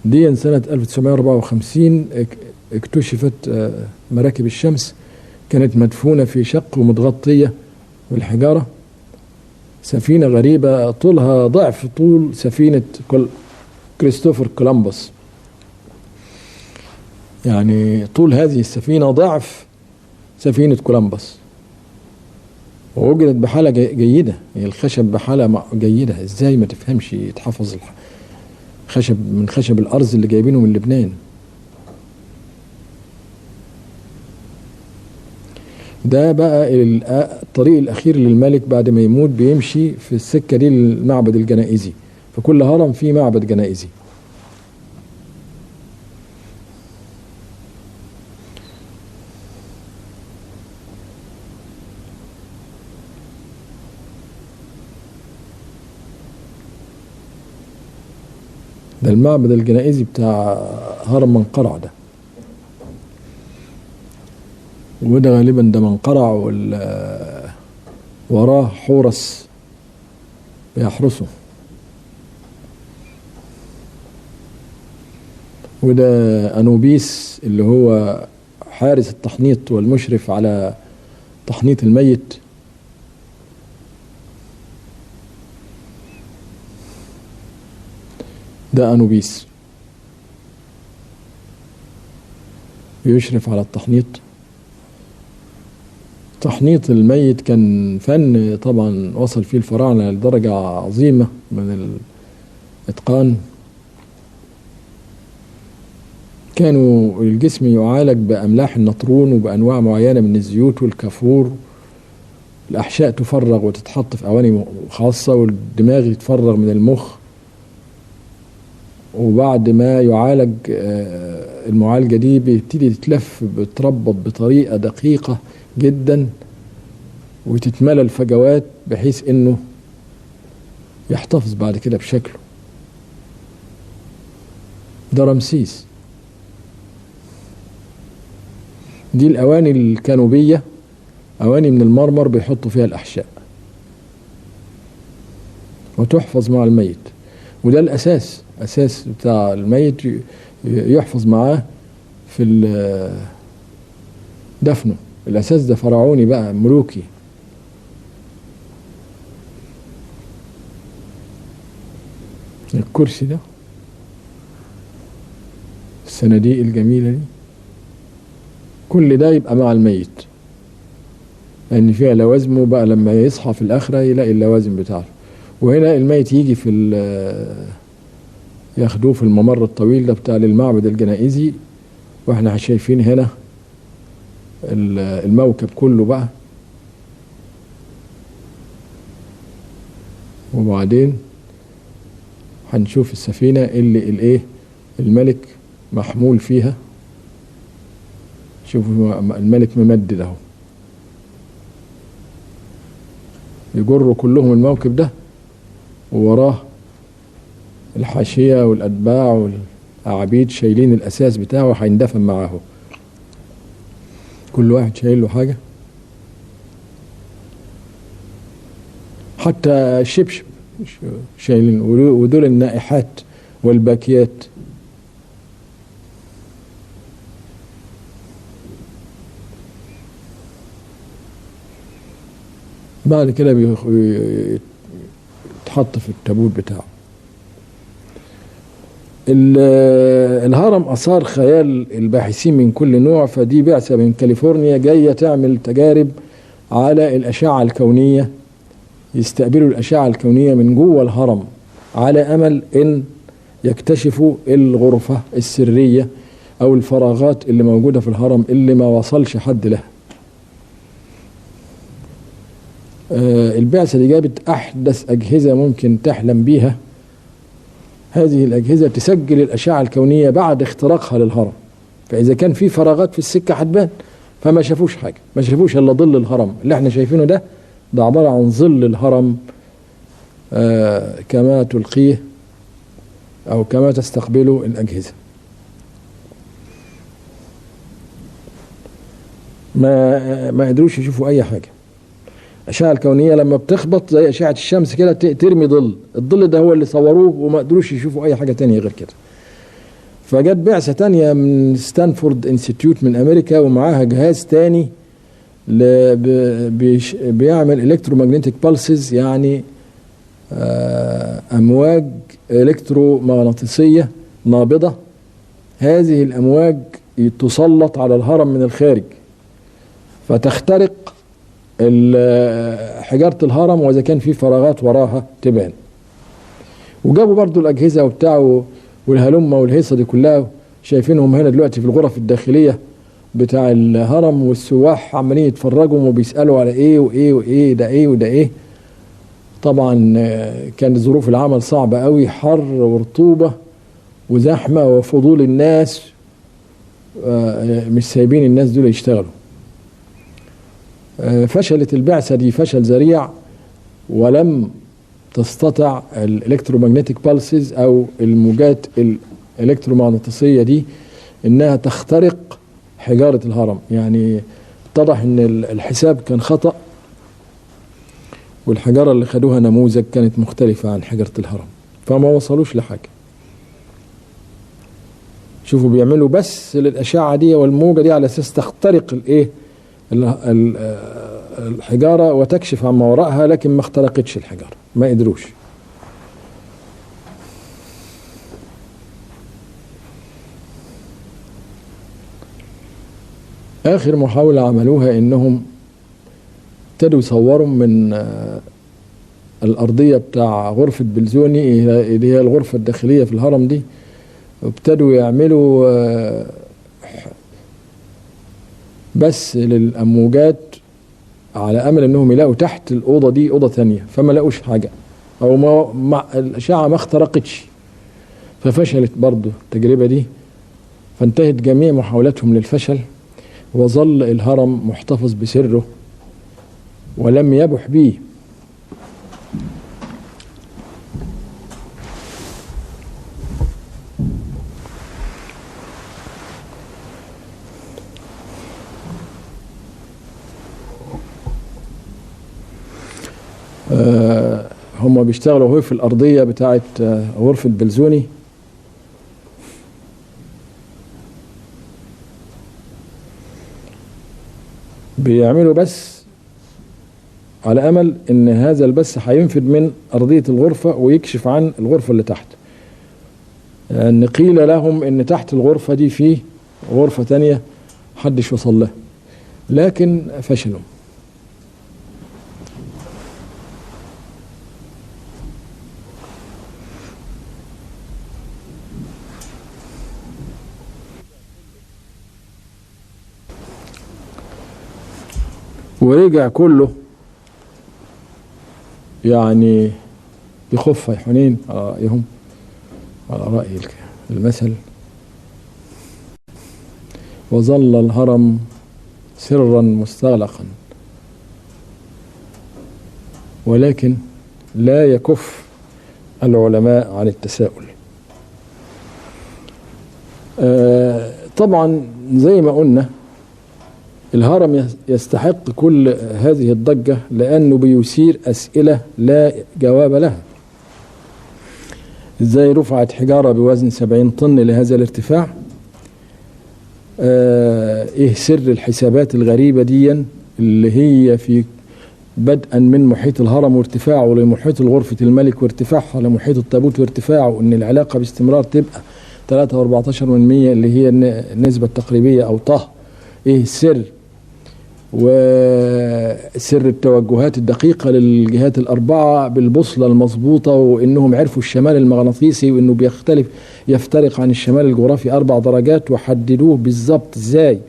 S1: دي سنة 1954 اكتشفت مراكب الشمس، كانت مدفونة في شق ومتغطية بالحجارة. سفينة غريبة طولها ضعف طول سفينة كريستوفر كولومبوس، يعني طول هذه السفينة ضعف سفينة كولومبوس، ووجدت بحالة جيدة، هي الخشب بحالة جيدة. ازاي ما تفهمش يتحفظ خشب من خشب الأرز اللي جايبينه من لبنان. ده بقى الطريق الأخير للملك بعد ما يموت، بيمشي في السكة دي للمعبد الجنائزي، فكل هرم فيه معبد جنائزي. ده المعبد الجنائزي بتاع هرم منقرع ده، وده غالبا ده منقرع، وراه حورس بيحرسه. وده أنوبيس اللي هو حارس التحنيط والمشرف على تحنيط الميت. ده أنوبيس بيشرف على التحنيط. تحنيط الميت كان فن طبعا وصل فيه الفراعنة لدرجة عظيمة من الإتقان. كانوا الجسم يعالج بأملاح النطرون وبأنواع معينة من الزيوت والكافور. الأحشاء تفرغ وتتحط في أواني خاصة، والدماغ يتفرغ من المخ، وبعد ما يعالج المعالجة دي بيبتدي تتلف، بتربط بطريقة دقيقة جدا، وتتملى الفجوات بحيث انه يحتفظ بعد كده بشكله. ده رمسيس. دي الأواني الكانوبية، أواني من المرمر بيحطوا فيها الأحشاء وتحفظ مع الميت، وده الأساس، أساس بتاع الميت يحفظ معاه في دفنه. الأساس ده فرعوني بقى، ملوكي. الكرسي ده، الصناديق الجميلة دي، كل ده يبقى مع الميت، لأن فيها لوازمه بقى، لما يصحى في الآخرة يلاقي اللوازم بتاعته. وهنا الميت يجي في ياخدوه في الممر الطويل ده بتاع للمعبد الجنائزي، واحنا شايفين هنا الموكب كله بقى. وبعدين هنشوف السفينة اللي الايه الملك محمول فيها. شوفوا الملك ممدد اهو، يجروا كلهم الموكب ده، ووراه الحاشية والأتباع والأعابيد شايلين الأساس بتاعه، هيندفن معاه، كل واحد شايل له حاجة، حتى الشبشب شايلين، ودول النائحات والباكيات. بعد كده بيتحط في التابوت بتاعه. الهرم أثار خيال الباحثين من كل نوع، فدي بعثة من كاليفورنيا جاية تعمل تجارب على الأشعة الكونية، يستقبلوا الأشعة الكونية من جوه الهرم على أمل إن يكتشفوا الغرفة السرية أو الفراغات اللي موجودة في الهرم اللي ما وصلش حد لها. البعثة دي جابت أحدث أجهزة ممكن تحلم بيها. هذه الأجهزة تسجل الأشعة الكونية بعد اختراقها للهرم، فإذا كان في فراغات في السكة هتبان. فما شافوش حاجة، ما شافوش إلا ظل الهرم اللي احنا شايفينه ده، ده عبارة عن ظل الهرم كما تلقيه أو كما تستقبله الأجهزة. ما قدروش يشوفوا أي حاجة. الأشعة الكونية لما بتخبط زي أشعة الشمس كده ترمي ظل، الظل ده هو اللي صوروه وما قدروش يشوفوا أي حاجة تانية غير كده. فجت بعثة تانية من Stanford Institute من أمريكا، ومعاها جهاز تاني بيعمل electromagnetic pulses، يعني أمواج إلكترومغناطيسية نابضة. هذه الأمواج تسلط على الهرم من الخارج فتخترق حجارة الهرم، وإذا كان في فراغات وراها تبان. وجابوا برضو الأجهزة وبتاع والهلمة والهيصة دي كلها، شايفينهم هنا دلوقتي في الغرف الداخلية بتاع الهرم، والسواح عمالين يتفرجوا وبيسألوا على ايه وايه وايه ده ايه وده ايه. طبعا كان ظروف العمل صعبة قوي، حر ورطوبة وزحمة وفضول الناس، مش سايبين الناس دول يشتغلوا. فشلت البعثة دي فشل ذريع، ولم تستطع ال electromagnetic pulses او الموجات الالكترومغناطيسية دي انها تخترق حجارة الهرم. يعني اتضح ان الحساب كان خطأ، والحجارة اللي خدوها نموذج كانت مختلفة عن حجارة الهرم، فما وصلوش لحاجة. شوفوا بيعملوا بس للأشعة دي والموجة دي على أساس تخترق الايه الحجارة وتكشف عن ما وراءها، لكن ما اخترقتش الحجارة، ما قدروش. آخر محاولة عملوها إنهم ابتدوا يصوروا من الأرضية بتاع غرفة بلزوني اللي هي الغرفة الداخلية في الهرم دي، ابتدوا يعملوا بس للأموجات على أمل إنهم يلاقوا تحت الأوضة دي أوضة تانية، فما لاقوش حاجة، أو ما الأشعة ما اخترقتش، ففشلت برضو التجربة دي. فانتهت جميع محاولاتهم للفشل، وظل الهرم محتفظ بسره ولم يبح به. هم بيشتغلوا هو في الأرضية بتاعت غرفة بلزوني. بيعملوا بس على أمل إن هذا البث هينفد من أرضية الغرفة ويكشف عن الغرفة اللي تحت. إن قيل لهم إن تحت الغرفة دي فيه غرفة تانية محدش وصل لها، لكن فشلوا. ورجع كله يعني بخفة حنين على رأيهم، على رأي المثل. وظل الهرم سرا مستغلقا، ولكن لا يكف العلماء عن التساؤل. طبعا زي ما قلنا الهرم يستحق كل هذه الضجة لأنه بيثير أسئلة لا جواب لها. إزاي رفعت حجارة بوزن 70 طن لهذا الارتفاع؟ إيه سر الحسابات الغريبة دي اللي هي في بدءا من محيط الهرم وارتفاعه لمحيط غرفة الملك وارتفاعها لمحيط التابوت وارتفاعه، إن العلاقة باستمرار تبقى 3.14% اللي هي النسبة التقريبية أو طه. إيه السر؟ وسر التوجهات الدقيقة للجهات الأربعة بالبوصلة المظبوطة، وإنهم عرفوا الشمال المغناطيسي وإنه بيختلف يفترق عن الشمال الجغرافي 4 درجات وحددوه بالظبط إزاي،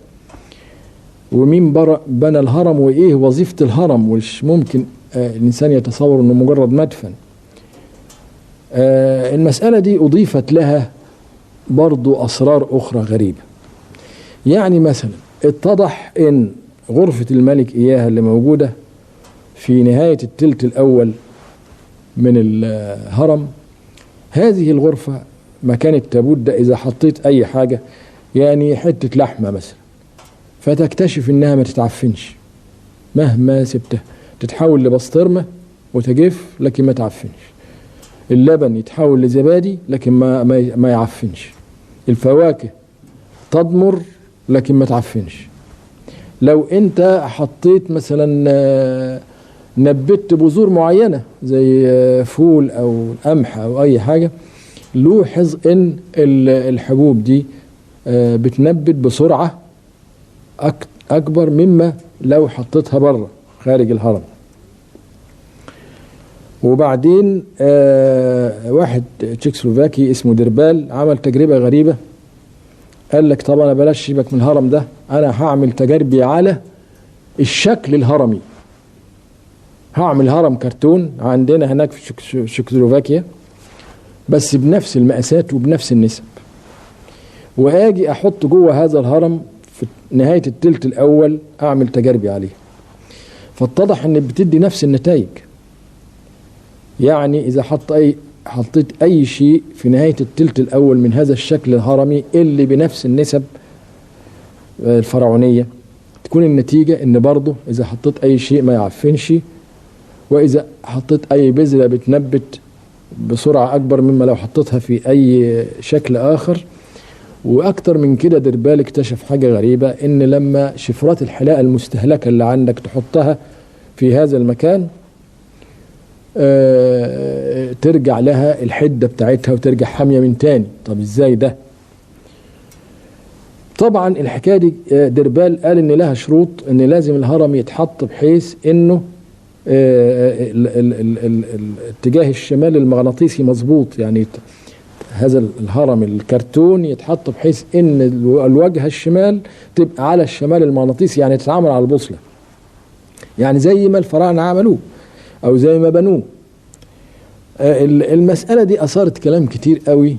S1: ومين بنى الهرم، وإيه وظيفة الهرم، ومش ممكن الإنسان يتصور إنه مجرد مدفن. المسألة دي أضيفت لها برضو أسرار أخرى غريبة. يعني مثلا اتضح إن غرفة الملك إياها اللي موجودة في نهاية التلت الأول من الهرم، هذه الغرفة مكان التابوت ده إذا حطيت أي حاجة، يعني حتة لحمة مثلا، فتكتشف إنها ما تتعفنش مهما سبتها، تتحول لبسطرمة وتجف لكن ما تعفنش. اللبن يتحول لزبادي لكن ما يعفنش. الفواكه تضمر لكن ما تعفنش. لو انت حطيت مثلا نبت بذور معينة زي فول أو قمح أو أي حاجة، لوحظ إن الحبوب دي بتنبت بسرعة أكبر مما لو حطيتها بره خارج الهرم. وبعدين واحد تشيكوسلوفاكي اسمه دربال عمل تجربة غريبة، قال لك طبعا انا بلاش سيبك من الهرم ده، انا هعمل تجاربي على الشكل الهرمي. هعمل هرم كرتون عندنا هناك في تشيكوسلوفاكيا بس بنفس المقاسات وبنفس النسب، واجي احط جوه هذا الهرم في نهاية التلت الاول اعمل تجاربي عليه. فاتضح ان بتدي نفس النتائج، يعني اذا حطيت اي شيء في نهاية التلت الاول من هذا الشكل الهرمي اللي بنفس النسب الفرعونية، تكون النتيجة ان برضه اذا حطيت اي شيء ما يعفنش، واذا حطيت اي بذرة بتنبت بسرعة اكبر مما لو حطيتها في اي شكل اخر. واكتر من كده دربال اكتشف حاجة غريبة، ان لما شفرات الحلاقة المستهلكة اللي عندك تحطها في هذا المكان ترجع لها الحدة بتاعتها وترجع حامية من تاني. طب ازاي ده؟ طبعا الحكاية دي دربال قال ان لها شروط، ان لازم الهرم يتحط بحيث انه الاتجاه الشمالي المغناطيسي مظبوط، يعني هذا الهرم الكرتون يتحط بحيث ان الوجهة الشمال تبقى على الشمال المغناطيسي، يعني تتعامل على البوصلة، يعني زي ما الفراعنة عملوه او زي ما بنوه. المسألة دي اثارت كلام كتير قوي،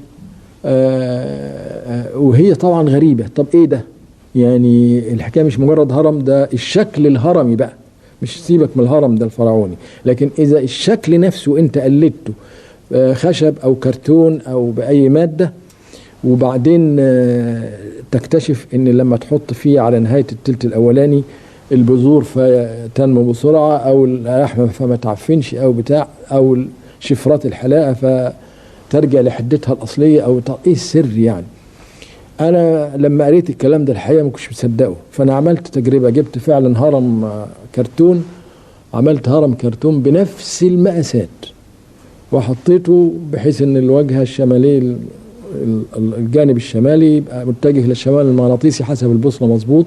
S1: وهي طبعا غريبة. طب ايه ده؟ يعني الحكاية مش مجرد هرم، ده الشكل الهرمي بقى، مش سيبك من الهرم ده الفرعوني، لكن اذا الشكل نفسه انت قلدته خشب او كرتون او باي مادة، وبعدين تكتشف ان لما تحط فيه على نهاية التلت الاولاني البذور فتنمو بسرعة، او اللحمة فما تعفنش، او بتاع، او شفرات الحلاقة فترجع لحدتها الاصلية، او ايه السر يعني؟ انا لما قريت الكلام ده الحقيقة ما كنتش مصدقه، فانا عملت تجربة، جبت فعلا هرم كرتون، عملت هرم كرتون بنفس المقاسات وحطيته بحيث ان الواجهة الشمالية الجانب الشمالي يبقى متجه للشمال المغناطيسي حسب البوصلة مظبوط،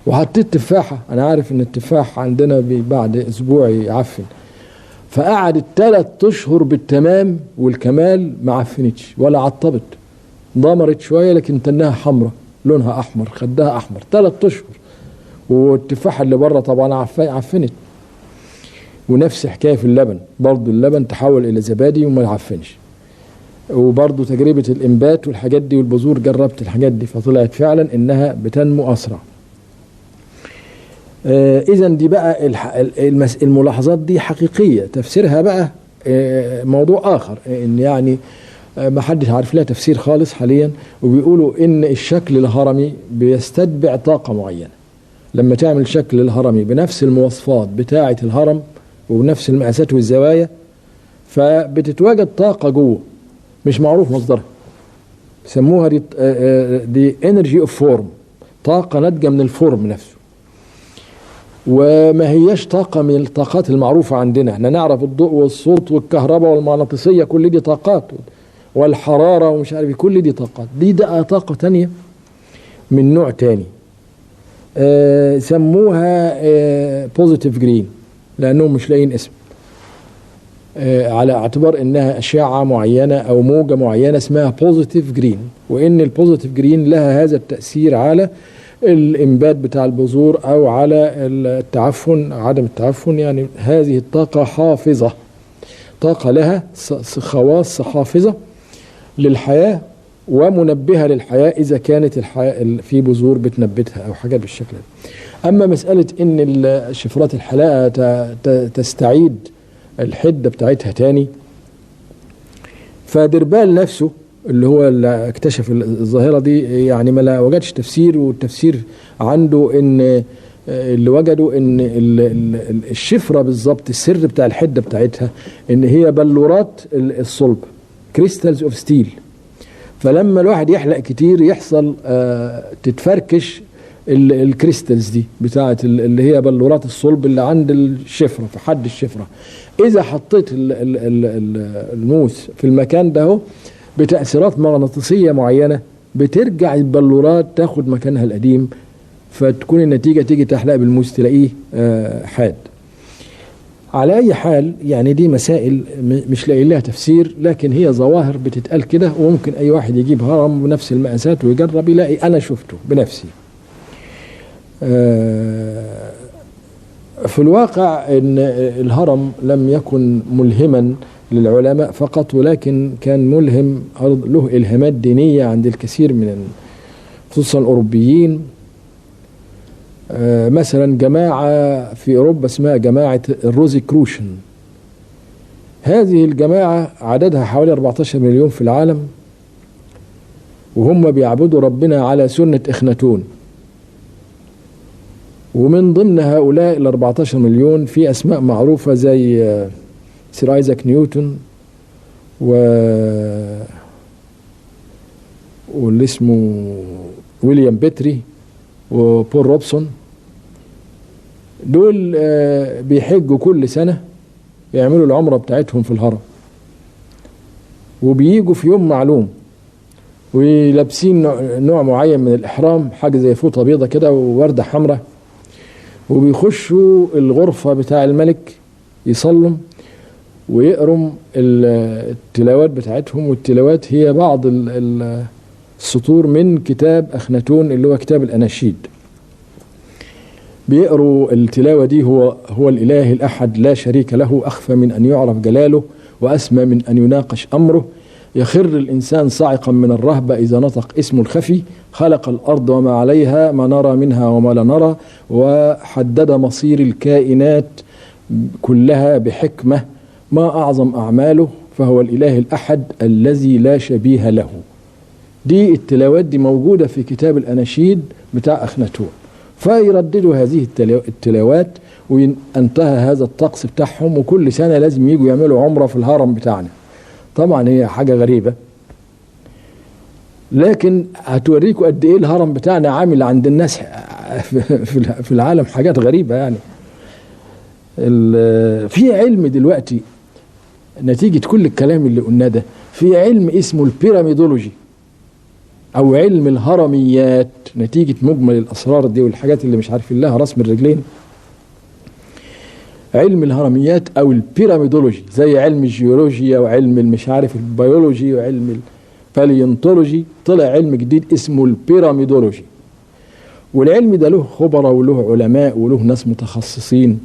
S1: وحطيت تفاحة، انا عارف ان التفاح عندنا بعد اسبوع يعفن، فقعدت 3 اشهر بالتمام والكمال ما عفنتش ولا عطبت، ضمرت شوية لكن تنها حمراء، لونها احمر، خدها احمر 3 اشهر، والتفاحه اللي بره طبعا عفنت. ونفس حكاية في اللبن برضو، اللبن تحول الى زبادي وما يعفنش. وبرضو تجربه الانبات والحاجات دي والبذور، جربت الحاجات دي فطلعت فعلا انها بتنمو اسرع. اذا دي بقى الملاحظات دي حقيقية، تفسيرها بقى موضوع اخر، ان يعني ما حدش عارف لها تفسير خالص حاليا. وبيقولوا ان الشكل الهرمي بيستتبع طاقة معينة، لما تعمل شكل الهرمي بنفس المواصفات بتاعه الهرم وبنفس المقاسات والزوايا، فبتتواجد طاقة جوه مش معروف مصدرها، سموها دي energy of form، طاقة ناتجة من ال form نفسه، وما هياش طاقة من الطاقات المعروفة عندنا. احنا نعرف الضوء والصوت والكهرباء والمغناطيسيه، كل دي طاقات، والحرارة ومش عارف، كل دي طاقات. دي ده طاقة تانية من نوع تاني، سموها positive green لانهم مش لاقيين اسم، على اعتبار انها اشعه معينة او موجه معينة اسمها positive green، وان ال positive green لها هذا التاثير على الانبات بتاع البذور او على التعفن، عدم التعفن. يعني هذه الطاقة حافظه، طاقة لها خواص حافظه للحياة ومنبهه للحياة اذا كانت الحياة في بذور بتنبتها او حاجات بالشكل ده. اما مسالة ان شفرات الحلاقة تستعيد الحدة بتاعتها تاني، فدربال نفسه اللي هو اللي اكتشف الظاهرة دي يعني ما وجدش تفسير، والتفسير عنده ان اللي وجدوا ان الشفرة بالظبط السر بتاع الحدة بتاعتها ان هي بلورات الصلب، crystals of steel، فلما الواحد يحلق كتير يحصل تتفركش ال crystals دي بتاعه اللي هي بلورات الصلب اللي عند الشفرة، في حد الشفرة. اذا حطيت الموس في المكان ده بتاثيرات مغناطيسيه معينة بترجع البلورات تاخد مكانها القديم، فتكون النتيجة تيجي تحلق بالموس تلاقيه حاد. على اي حال يعني دي مسائل مش لاقي لها تفسير، لكن هي ظواهر بتتقال كده، وممكن اي واحد يجيب هرم بنفس المقاسات ويجرب يلاقي. انا شفته بنفسي. في الواقع ان الهرم لم يكن ملهما للعلماء فقط، ولكن كان ملهم له الهامات دينية عند الكثير من خصوصا الاوروبيين. مثلا جماعة في أوروبا اسمها جماعة الروزيكروشن. هذه الجماعة عددها حوالي 14 مليون في العالم، وهم بيعبدوا ربنا على سنة إخناتون. ومن ضمن هؤلاء ال 14 مليون في أسماء معروفة زي سير آيزاك نيوتن واللي اسمه ويليام بيتري وبول روبسون. دول بيحجوا كل سنة، يعملوا العمرة بتاعتهم في الهرم، وبييجوا في يوم معلوم ولابسين نوع معين من الإحرام، حاجة زي فوطة بيضة كده ووردة حمراء، وبيخشوا الغرفة بتاع الملك يصلوا ويقروا التلاوات بتاعتهم. والتلاوات هي بعض السطور من كتاب أخناتون اللي هو كتاب الأناشيد. بيقروا التلاوة دي: هو الإله الأحد لا شريك له، أخفى من أن يعرف جلاله، وأسمى من أن يناقش أمره، يخر الإنسان صاعقا من الرهبة إذا نطق اسمه الخفي، خلق الأرض وما عليها، ما نرى منها وما لا نرى، وحدد مصير الكائنات كلها بحكمة، ما أعظم أعماله، فهو الإله الأحد الذي لا شبيه له. دي التلاوات دي موجودة في كتاب الأناشيد بتاع أخناتون. فيرددوا هذه التلاوات وانتهى هذا الطقس بتاعهم، وكل سنة لازم يجوا يعملوا عمرة في الهرم بتاعنا. طبعا هي حاجة غريبة، لكن هتوريكوا قد ايه الهرم بتاعنا عامل عند الناس في العالم حاجات غريبة. يعني في علم دلوقتي نتيجة كل الكلام اللي قلناه ده، في علم اسمه ال pyramidology او علم الهرميات، نتيجة مجمل الاسرار دي والحاجات اللي مش عارفين لها رسم الرجلين. علم الهرميات او ال pyramidology زي علم الجيولوجيا وعلم المش عارف البيولوجي وعلم ال paleontology، طلع علم جديد اسمه ال pyramidology. والعلم ده له خبراء وله علماء وله ناس متخصصين.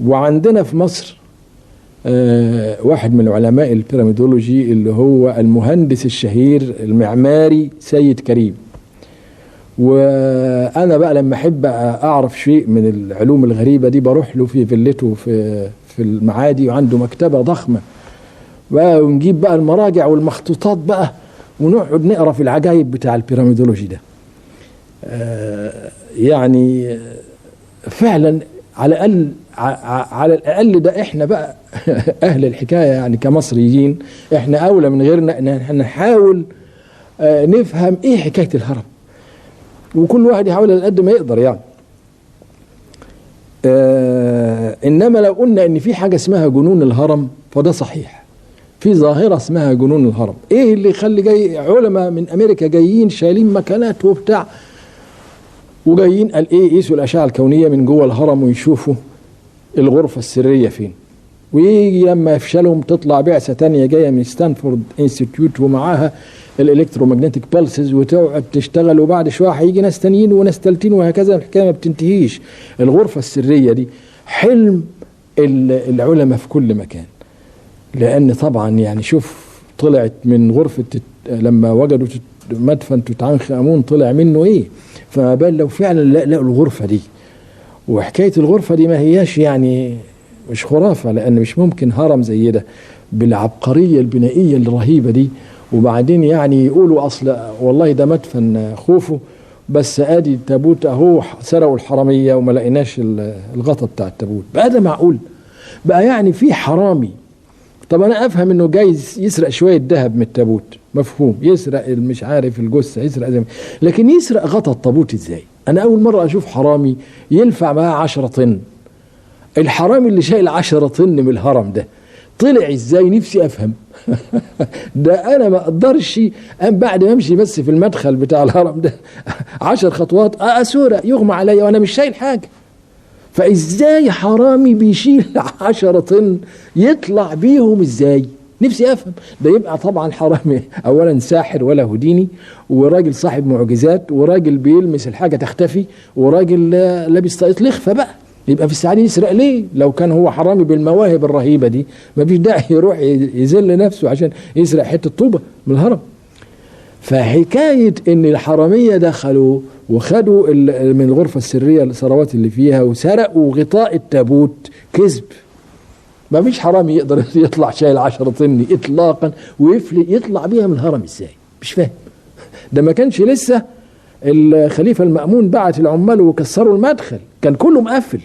S1: وعندنا في مصر واحد من علماء ال pyramidology اللي هو المهندس الشهير المعماري سيد كريم. وانا بقى لما احب اعرف شيء من العلوم الغريبة دي بروح له في فيلته في المعادي، وعنده مكتبه ضخمة بقى، ونجيب بقى المراجع والمخطوطات بقى ونقعد نقرا في العجائب بتاع ال pyramidology ده. يعني فعلا على الاقل ده احنا بقى اهل الحكاية، يعني كمصريين احنا اولى من غيرنا ان احنا نحاول نفهم ايه حكاية الهرم، وكل واحد يحاول على قد ما يقدر يعني. انما لو قلنا ان في حاجة اسمها جنون الهرم فده صحيح، في ظاهره اسمها جنون الهرم. ايه اللي يخلي جاي علماء من امريكا جايين شايلين مكانات وبتاع، وجايين قال ايه يقيسوا الاشعة الكونية من جوه الهرم ويشوفوا الغرفة السرية فين، ويجي لما يفشلهم تطلع بعثه تانية جاية من Stanford Institute ومعاها ال electromagnetic pulses وتقعد تشتغل، وبعد شوية هيجي ناس تانيين وناس تالتين وهكذا. الحكاية ما بتنتهيش. الغرفة السرية دي حلم العلماء في كل مكان، لان طبعا يعني شوف طلعت من غرفة لما وجدوا مدفن توت عنخ امون طلع منه ايه، فما بال لو فعلا لقوا الغرفة دي. وحكاية الغرفة دي ما هياش يعني مش خرافه، لان مش ممكن هرم زي ده بالعبقريه البنائيه الرهيبة دي، وبعدين يعني يقولوا اصل والله ده مدفن خوفو، بس ادي التابوت اهو سرقوا الحرامية وما لقيناش الغطا بتاع التابوت. بقى ده معقول؟ بقى يعني في حرامي؟ طب انا افهم انه جاي يسرق شوية ذهب من التابوت، مفهوم، يسرق مش عارف الجثة، يسرق زي، لكن يسرق غطا التابوت ازاي؟ أنا أول مرة أشوف حرامي ينفع معاه 10 طن. الحرامي اللي شايل 10 طن من الهرم ده طلع ازاي؟ نفسي افهم. ده انا ما اقدرش بعد ما امشي بس في المدخل بتاع الهرم ده 10 خطوات اسورة يغمى عليا وانا مش شايل حاجة. فازاي حرامي بيشيل 10 طن يطلع بيهم ازاي؟ نفسي افهم. ده يبقى طبعا حرامي اولا ساحر ولا هوديني، وراجل صاحب معجزات، وراجل بيلمس الحاجة تختفي، وراجل لابس طاقية لخفة بقى. يبقى في الساعة دي يسرق ليه؟ لو كان هو حرامي بالمواهب الرهيبة دي ما فيش داعي يروح يذل نفسه عشان يسرق حتة طوبة من الهرم. فحكاية ان الحرامية دخلوا وخدوا من الغرفة السرية الثروات اللي فيها وسرقوا غطاء التابوت كذب. ما فيش حرامي يقدر يطلع شايل 10 طن اطلاقا ويفلي يطلع بيها من الهرم ازاي؟ مش فاهم. ده ما كانش لسه الخليفة المأمون بعت العمال وكسروا المدخل، كان كله مقفل.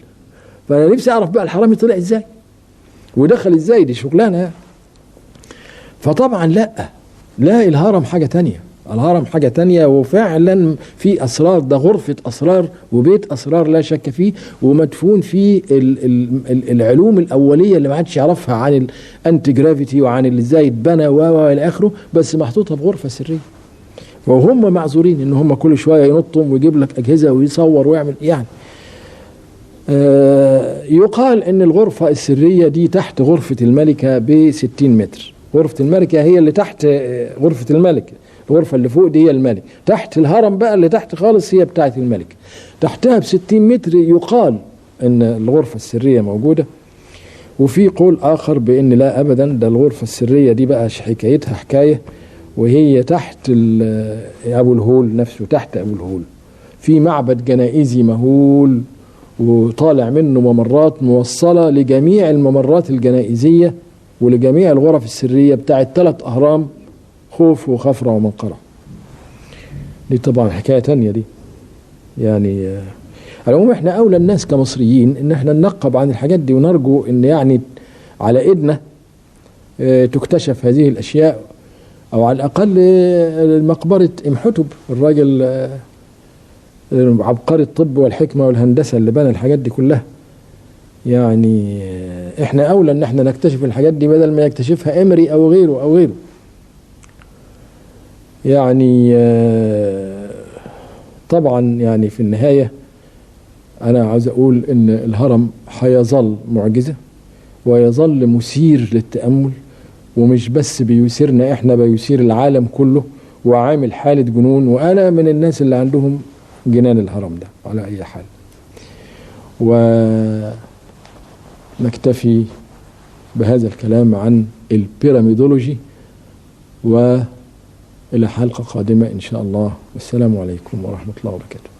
S1: فأنا نفسي أعرف بقى الحرامي طلع إزاي ودخل إزاي، دي شغلانة يعني. فطبعا لا الهرم حاجة تانية، الهرم حاجة تانية، وفعلا في أسرار. ده غرفة أسرار وبيت أسرار لا شك فيه، ومدفون فيه العلوم الأولية اللي ما حدش يعرفها عن ال antigravity وعن إزاي اتبنى و إلى آخره، بس محطوطة في غرفة سرية. وهم معذورين إن هم كل شوية ينطهم ويجيب لك أجهزة ويصور ويعمل يعني. يقال ان الغرفة السرية دي تحت غرفة الملكة ب60 متر. غرفة الملكة هي اللي تحت غرفة الملكة، الغرفة اللي فوق دي هي الملك، تحت الهرم بقى اللي تحت خالص هي بتاعة الملكة، تحتها ب60 متر يقال ان الغرفة السرية موجودة. وفي قول آخر بان لا أبدا، ده الغرفة السرية دي بقى حكايتها حكاية، وهي تحت أبو الهول نفسه. تحت أبو الهول في معبد جنائزي مهول، وطالع منه ممرات موصلة لجميع الممرات الجنائزية ولجميع الغرف السرية بتاعت 3 أهرام، خوف وخفرة ومنقرة. دي طبعا حكاية تانية دي يعني. على العموم احنا أولى الناس كمصريين ان احنا ننقب عن الحاجات دي، ونرجو ان يعني على ايدنا تكتشف هذه الأشياء، أو على الأقل مقبرة إمحتب، الراجل عبقري الطب والحكمة والهندسة اللي بنى الحاجات دي كلها. يعني احنا اولى ان احنا نكتشف الحاجات دي بدل ما يكتشفها امري او غيره او غيره. يعني طبعا يعني في النهاية انا عاوز اقول ان الهرم هيظل معجزة ويظل مثير للتأمل، ومش بس بيثيرنا احنا، بيثير العالم كله وعامل حالة جنون. وانا من الناس اللي عندهم جنان الهرم ده على أي حال. ونكتفي بهذا الكلام عن البيراميدولوجي، وإلى حلقة قادمة إن شاء الله. والسلام عليكم ورحمة الله وبركاته.